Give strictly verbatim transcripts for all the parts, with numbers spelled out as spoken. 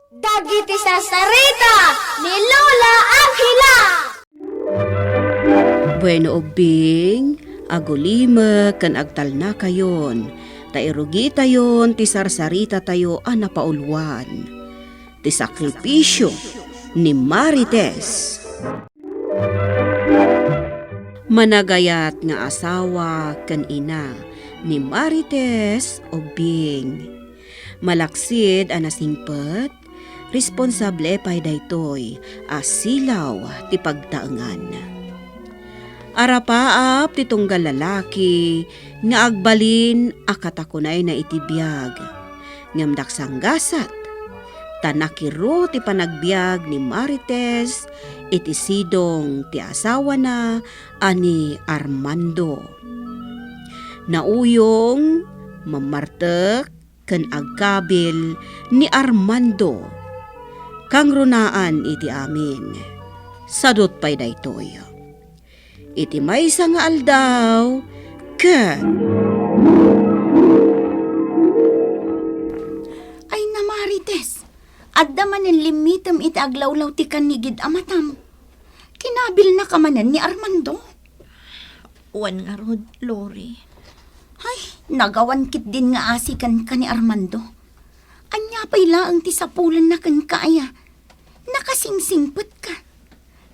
Dagiti sarsarita ni Lola Angela. Bueno, ubbing, agulimek ken agtalnakayon, ta irugitayon ti sarsaritatayo a napauluan, ti sakripisio ni Marites. Managayat nga asawa ken ina ni Marites ubbing. Malaksid a nasingpet, responsable pay daytoy a silaw ti pagtaengan. Arapaap ti tunggal lalaki nga agbalin a katakunayna iti biag, ngem nagsanggasat, ta nakiru ti panagbiag ni Marites iti sidong ti asawana a ni Armando. Nauyong, mammartek, ken agkabil ni Armando. Kangrunaan iti amin. Sadut pay daytoy. Iti maysa nga aldaw, ket Ay, na Marites, adda manen limmitem iti aglawlaw ti kannigid a matam. Kinabilnaka manen ni Armando? Wen ngarud, Lori. Ay, nagawan ketdin nga asikenka ni Armando. Ania pay laeng ti sapulenna kenka aya? Nakasingsingpetka.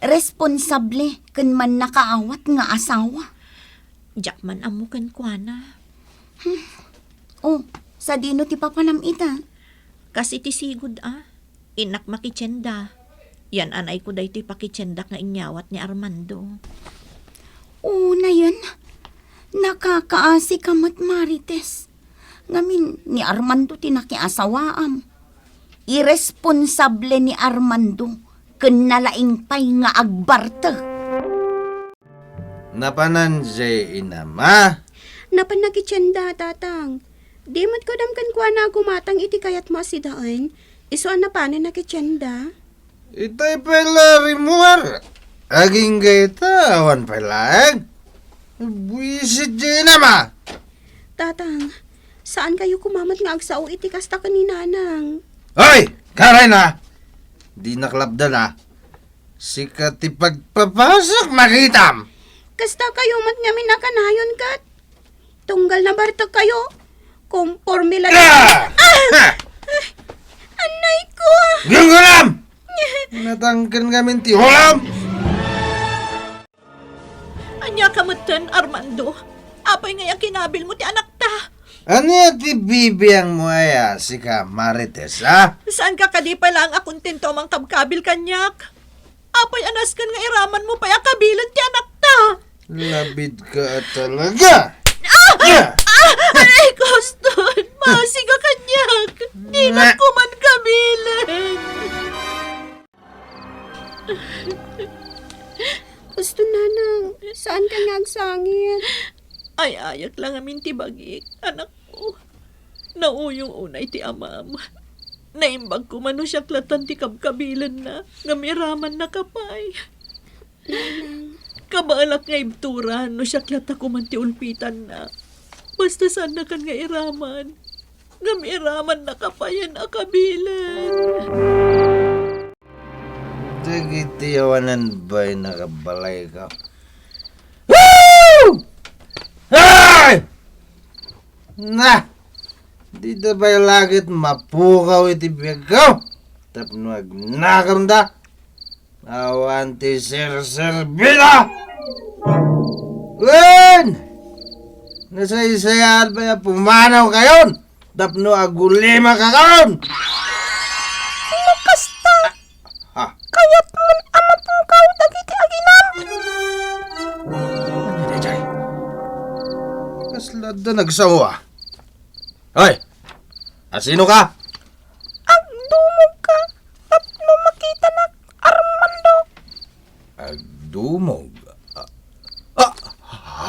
Responsable ken mannakaawat nga asawa. Diak man ammo kenkuana. Hmm. Oh, sadino ti papanam ita? Kas iti sigud a. Innak makitienda. Yan-anayko daytoy pakitiendak nga inyawat ni Armando. Unayen, nakakaasika met, Marites. Ngamin, ni Armando ti nakiasawaam. Iresponsable ni Armando ken nalaing pay nga agbartek. Napanan jay inama? Napan nakitienda, Tatang. Di met kadam kenkuana a gumatang iti kayatmo a sidaen, isu a napanen nakitienda. Itay pay la rimmuar. Agingga ita, awan pay laeng. Buisit jay inama. Tatang, saan kayo kumamat nga agsao iti kasta ken ni Nanang? Ay! Karay na! Di naklapdan a. Sika ti pagpapasok, makitam! Kasta kayo met ngamin a kanayon ket tunggal nabartek kayo, komporme la. Ah! Ah! Ah! Anay ko! Gunggunam! Natangken ngamin ti ulam! Ania ka metten, Armando? Apay ngay a kinabilmo ti anakta? Ania ti bibiangmo aya, sika, Marites, a? Saanka kadi pay laeng a kontento a mangkabkabil kaniak? Apay a nasken nga iramanmo pay a kabilen ti anakta? Labidka a talaga! Ah! Ah! Ah! Aray ko, Aston! Masiga kaniak! Dinak koman kabilen! Aston, Nanang, saanka nga agsangit? Ay-ayak la ngamin ti bagik, anakko. Nauyong unay ti amam. Naimbag koma no siak latan ti kabkabilenna, ngem iramannaka pay. Nanang. Kabaelak nga ibturan no siak lata koman ti ulpitanna. Basta saannakan nga iraman, ngem iramannaka payen a kabilen. Dagiti awanan bay nakabalayko. Woo! Ay! Na! Dida bay la ket mapukaw iti biagko tapno agnakamda. Awan ti serserbida! Wen! Nasaysayaan pay a pumanawkayon tapno agulimakayon! No kasta, ha? Kayatmon a mapukaw dagiti aginam? Ania daydiay? Kasla adda nagsao a. Hoy! Asinoka? Agdumogka tapno makitanak, Armando. Agdumog? Ah, ah,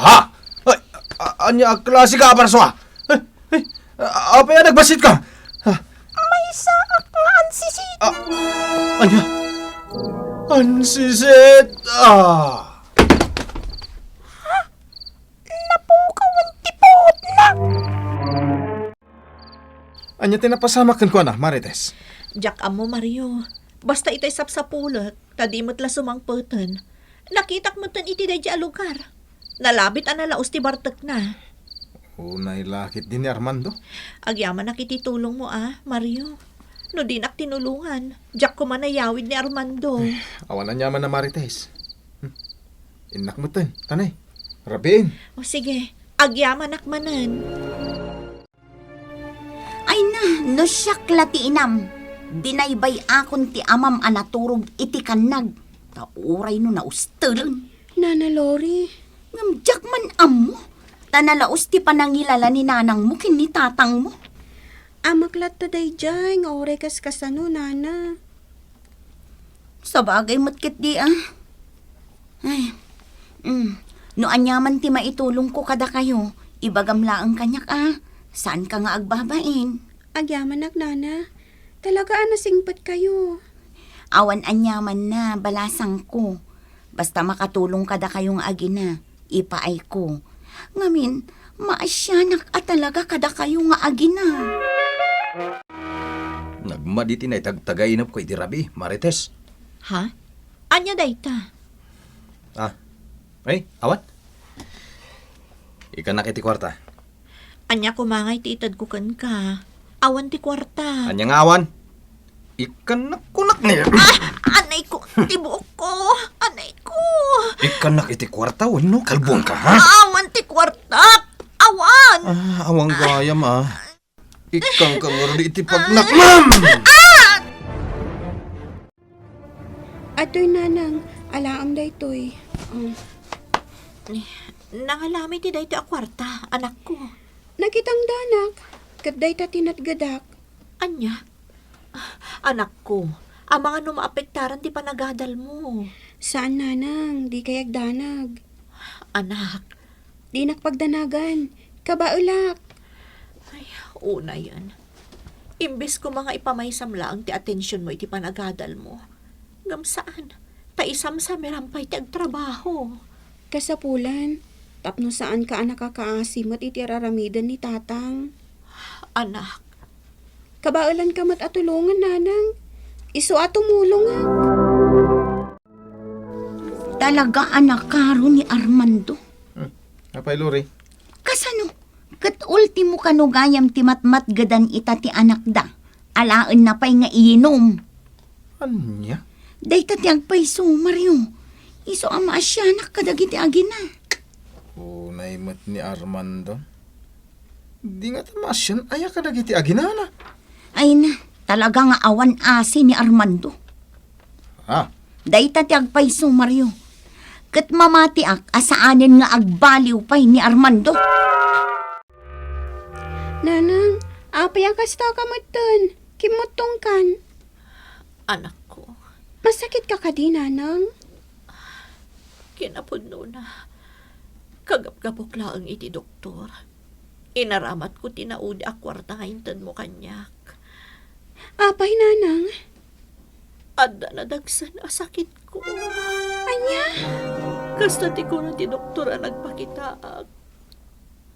ha? Ay, a-, ania a klase ka a parsua? Ay, ay, a-, apay a nagbasitka? Ah. Maysaak nga ansisit. Ah, ania? Ansisit? Ah. Ha? Napukawan ti puotna. Ania ti napasamak kenkuana, Marites? Diak ammo, Mario. Basta itay sapsapulek, ta di met la sumangpeten. Nakitak metten iti daydiay a lugar. Nalabit a nalaus ti bartekna. Unay la ketdi ni Armando. Agyamanak iti tulongmo a, Mario. No dinak tinulongan, diak koma nayawid ni Armando. Awan aniamanna, Marites. Hmm. Innak metten, tanay. Rabiin. O sige, agyamanak manen. Ay na, no siak la ti inam, dinaybay-akon ti amam a naturog iti kannag, ta uray no naustelen. Nana Lori. Ngem diak man ammo, ta nalaus ti panangilala ni nanangmo ken ni tatangmo. Amak latta daydiay nga uray kaskasano, nana. Sabagay met ketdi a. Ay, mm, no aniaman ti maitulongko kadakayo, ibagam laeng kaniak a, saanka nga agbabain. Agyamanak, nana. Talaga a nasingpetkayo. Awan aniamanna, balasangko. Basta makatulong kadakayo nga agina, ipaayko. Ngamin, maasianak a talaga kadakayo nga agina. Nagmadi ti naitagtagainepko iti rabii, Marites. Ha? Ania dayta? Ah. Ay, awan. Ikkannak iti kuarta. Ania koma ngay ti itedko kenka? Awan ti kuarta. Ania nga awan? Ikkannak kunak ni. Ah! Anay ko! Ti buok ko! Anay ko! Ikkannak iti kuarta wenno kalbuanka, ha? Awan ti kuarta! Awan! Ah, awan gayam, ah. Ikkanka ngarud iti pagnak-, ma'am! Atoy, nanang, alaem daytoy. Um. Nangalami ti daytoy a kuarta, anakko. Nakitang danak, ket dayta ti natgedak. Ania? Anakko, amangan no maapektaran ti panagadalmo. Saan, nanang, dikay agdanag. Anak. Dinak pagdanagan. Kabaelak. Ay, unayen. Imbes koma nga ipamaysam laeng ti atensionmo iti panagadalmo. Ngem saan, ta isamsamiram pay ti agtrabaho. Kasapulan, tapno saanka a nakakaasi met iti ar-aramiden ni tatang. Anak. Kabaelanka met a tulongen, nanang. Isu a tumulongak. Talaga a nakaro ni Armando. Hmm. Apay, Lori? Kasano? Ket ultimo kano gayam ti matmatgedan ita ti anakda? Alaenna pay nga iyinom. Ania? Dayta ti agpayso, Mario. Isu a maasianak kadagiti agina. Unay met ni Armando. Di ngata maasian aya kadagiti aginana? Ay na, talaga nga awan asi ni Armando. Ah. Dayta ti agpayso, Mario. Ket mamatiak a saanen nga agbaliw pay ni Armando. Nanang, apay a kasta ka metten? Kimmuttongkan. Anakko. Masakitka kadi, nanang? Kinapudnona, kagapgapok laeng iti doktor. Inaramatko ti naudi a kuarta nga intedmo kaniak. Apay, nanang? Adda nadagsen a sakitko. Ania? Kasta ti kuna ti doktor a nagpakitaak.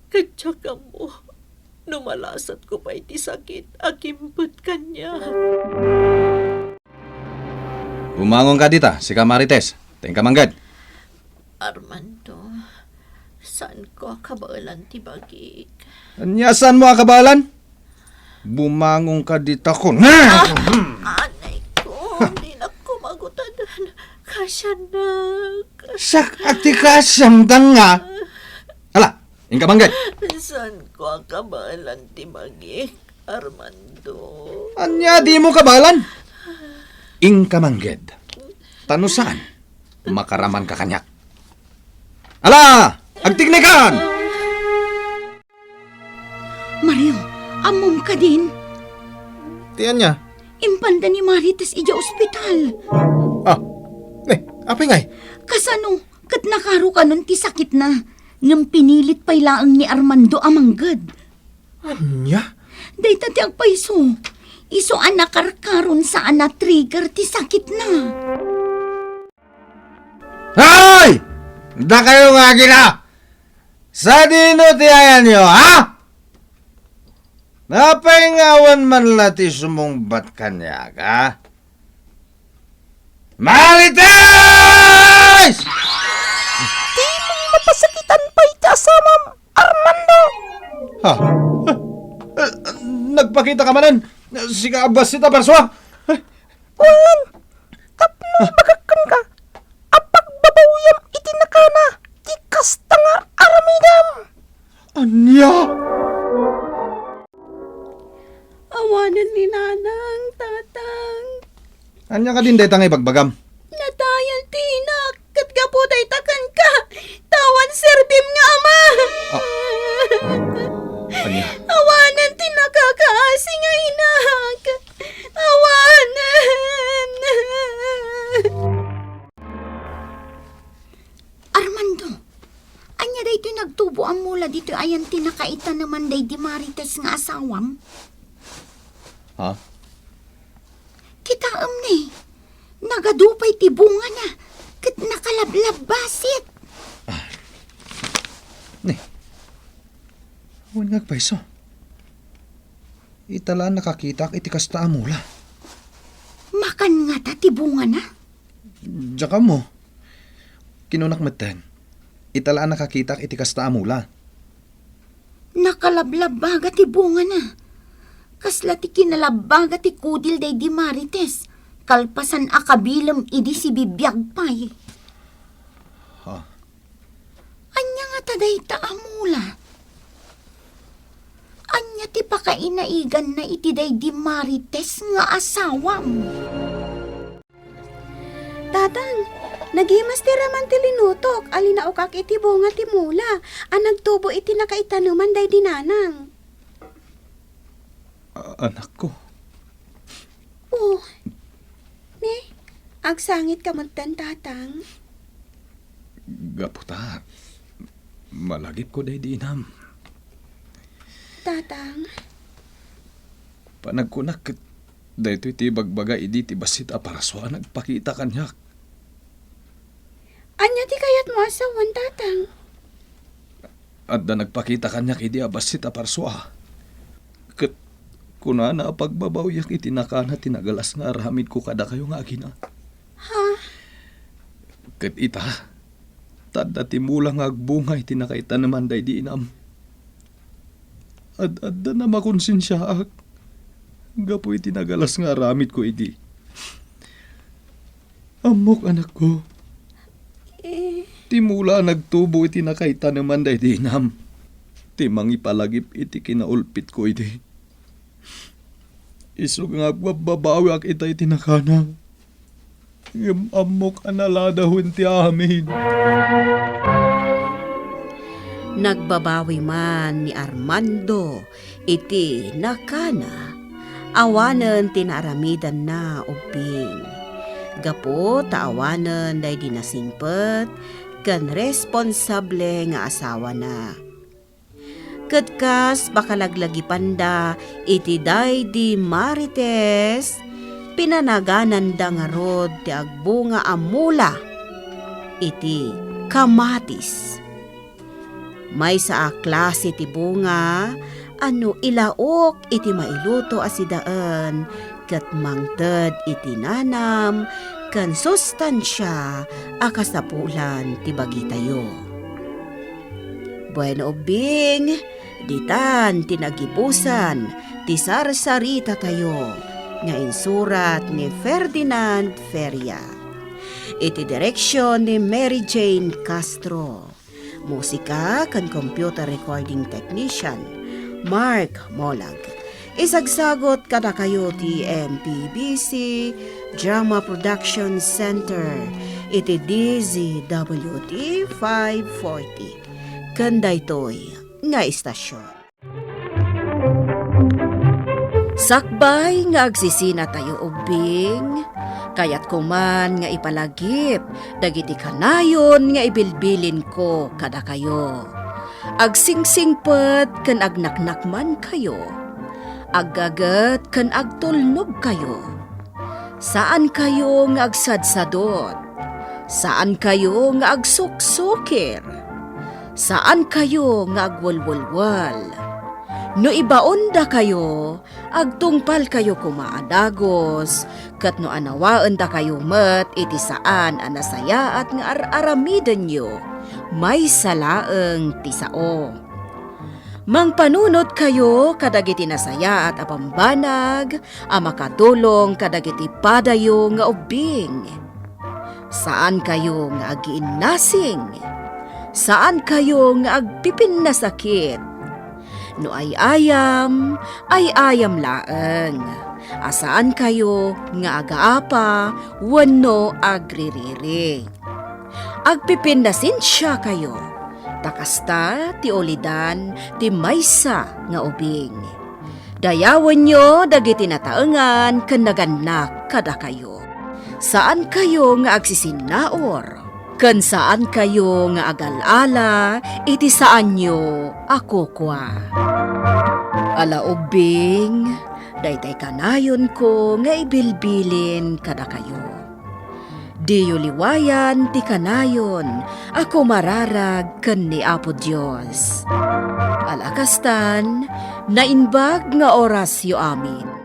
Ket diak ammo no malasatko pay ti sakit a kimpet kaniak. Bumangonka dita, sika Marites. Tenka mangged. Armando, saanko a kabaelan ti bagik. Ania saanmo a kabaelan? Bumangonka dita, kuna! Ah! Anay ko, dinak koma gutaden. Kasiannak. Sak-, ati kasiam, danga. Ala, inka mangged. Saanko a kabaelan ti bagik, Armando. Ania dimo kabaelan? Inka mangged. Ta no saan, makaramanka kaniak. Ala, agtiknikan! Mario, ammom kadin? Ti ania? Impanda ni Marites idiay ospital. Ah, ne, apay ngay? Kasano, ket nakaro kanon ti sakitna, ngem pinilit pay laeng ni Armando a mangged. Ania? Dayta ti agpayso. Isu a nakarkaron saan a trigger ti sakitna. Hay! Dakayo nga agina! Sadino ti ayanyo, ha? Apay nga awan man la ti sumungbat kaniak, a? Marites! Dimo mapasakitan pay ti asawam, Armando! Ha? Eh, nagpakita ka manen? Sika a bassit a parsua? Wen, tapno ibagak kenka a pagbabawyam iti nakana ti kasta nga aramidem. Ania? Awanen ni Nanang, Tatang. Ania kadin dayta nga ibagbagam? Natayan ti inak, ket gapu dayta kenka, ta awan serbim nga ama. Ah. Ania? Awanen ti nakakaasi nga inak. Awanen. Armando, ania daytoy nagtubo a mula ditoy ayan ti nakaitaneman daydi Marites nga asawam? Ha? Kitaem ni, nagadu pay ti bungana, ket nakalablabbasit. Ah. Ni, awan nga agpayso. Ita la a nakakitaak iti kasta a mula. Makan ngata ti bungana? Diak ammo. Kinunak metten, ita la a nakakitaak iti kasta a mula. Nakalablabbaga ti bungana. Kasla ti kinalabbaga ti kudil daydi Marites, kalpasan a kabilem idi sibibiag pay. Ha? Ania ngata dayta a mula? Ania ti pakainaiganna iti daydi Marites nga asawam? Tatang, nagimas ti raman ti linutok a linaokak iti bunga ti mula a nagtubo iti nakaitaneman daydi Nanang. A-, anakko. Oh, ne, agsangitka metten, Tatang? Gapu ta, malagipko daydi inam. Tatang? Panagkunak ket daytoy ti ibagbaga idi ti bassit a parsua a nagpakita kaniak. Ania ti kayatmo a sawen, Tatang? Adda nagpakita kaniak idi a bassit a parsua. Ket kunana a pagbabawyak iti nakana ti nagalas nga aramidko kadakayo nga agina. Ha? Ket ita, ta adda ti mula nga agbunga iti nakaitaneman daydi inam. Ad-adda a makonsensiaak gapu iti nagalas nga aramidko idi. Ammok, anakko. Eh. Ti mula a nagtubo iti nakaitaneman daydi inam ti mangipalagip iti kinaulpitko idi. Isu nga agbabbabawiak ita iti nakana. Ngem ammok a naladawen ti amin. Nagbabawi man ni Armando iti nakana, awanen ti naaramidanna ubbing. Gapu ta awanen daydi nasingpet ken responsable nga asawana. Ket kas pakalaglagipanda iti daydi Marites, pinanagananda ngarud ti agbunga a mula iti kamatis. Maysa a klase ti bunga a no ilaok iti mailuto a sidaen ket mangted iti nanam ken sustansia a kasapulan ti bagitayo. Bueno, ubbing, ditan ti nagipusan ti sarsaritatayo nga insurat ni Ferdinand Feria. Iti direksion ni Mary Jane Castro. Musika ken computer recording technician, Mark Molag. Isagsagot kadakayo ti M P B C Drama Production Center iti D Z W T five forty. Ken daytoy nga istasyon. Sakbay nga agsisinatayo ubbing, kayatko man nga ipalagip dagiti kanayon nga ibilbilinko kadakayo. Agsingsingpet ken agnaknakmankayo. Aggaget ken agtulnogkayo. Saankayo nga agsadsadot. Saankayo nga agsuksukir. Saankayo nga agwelwelwel. No ibaondakayo, agtungpalkayo koma a dagus, ket no anawaendakayo met iti saan a nasayaat nga ar-aramidenyo, maysa laeng ti sao. Mangpanunotkayo kadagiti nasayaat a bambanag a makatulong kadagiti padayo nga ubbing. Saankayo nga agiinnasing. Saankayo nga agpipinnasakit. No ay-ayam, ay-ayam laeng. A saankayo nga agaapa wenno agririri. Agpipinnasensiakayo, ta kasta ti ulidan ti maysa nga ubing. Dayawenyo dagiti nataengan ken nagannak kadakayo. Saankayo nga agsisinnaur, ken saankayo nga agal-ala iti saanyo a kukua. Ala ubbing, daytay kanayonko nga ibilbilin kadakayo. Diyo liwayan ti kanayon a kumararag ken ni Apo Dios. Ala kastan, naimbag nga orasyo amin.